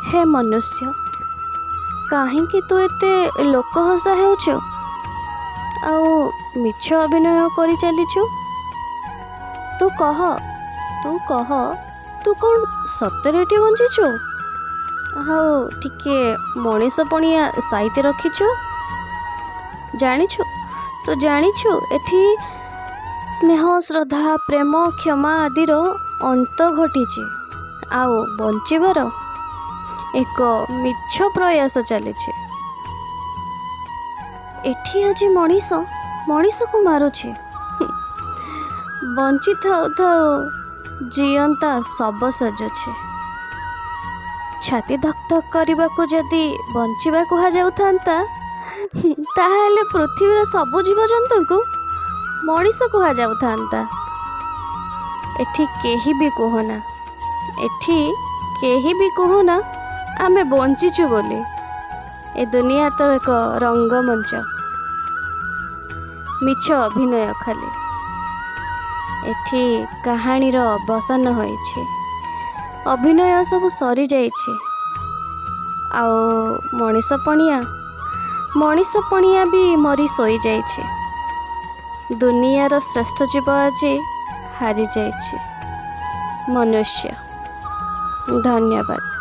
ହେ ମନୁଷ୍ୟ, କାହିଁକି ତୁ ଏତେ ଲୋକହସା ହେଉଛୁ ଆଉ ମିଛ ଅଭିନୟ କରି ଚାଲିଛୁ? ତୁ କହ, ତୁ କହ, ତୁ କ'ଣ ସତରେ ଏଠି ବଞ୍ଚିଛୁ ଆଉ ଟିକେ ମଣିଷ ପଣିଆ ସାଇତି ରଖିଛୁ? ଜାଣିଛୁ, ତୁ ଜାଣିଛୁ, ଏଠି ସ୍ନେହ, ଶ୍ରଦ୍ଧା, ପ୍ରେମ, କ୍ଷମା ଆଦିର ଅନ୍ତ ଘଟିଛି ଆଉ ବଞ୍ଚିବାର ଏକ ମିଛ ପ୍ରୟାସ ଚାଲିଛି। ଏଠି ଆଜି ମଣିଷ ମଣିଷକୁ ମାରୁଛି, ବଞ୍ଚି ଥାଉ ଥାଉ ଜିଅନ୍ତା ଶବ ସାଜୁଛି। ଛାତି ଧକ୍ ଧକ୍ କରିବାକୁ ଯଦି ବଞ୍ଚିବା କୁହାଯାଉଥାନ୍ତା, ତାହେଲେ ପୃଥିବୀର ସବୁ ଜୀବଜନ୍ତୁଙ୍କୁ ମଣିଷ କୁହାଯାଉଥାନ୍ତା। ଏଠି କେହି ବି କୁହନା, ଏଠି କେହି ବି କୁହନା ଆମେ ବଞ୍ଚିଛୁ ବୋଲି। ଏ ଦୁନିଆ ତ ଏକ ରଙ୍ଗମଞ୍ଚ, ମିଛ ଅଭିନୟ ଖାଲି। ଏଠି କାହାଣୀର ଅବସାନ ହୋଇଛି, ଅଭିନୟ ସବୁ ସରିଯାଇଛି ଆଉ ମଣିଷ ପଣିଆ ବି ମରି ଶୋଇଯାଇଛି। ଦୁନିଆର ଶ୍ରେଷ୍ଠ ଜୀବ ଆଜି ହାରିଯାଇଛି, ମନୁଷ୍ୟ। ଧନ୍ୟବାଦ।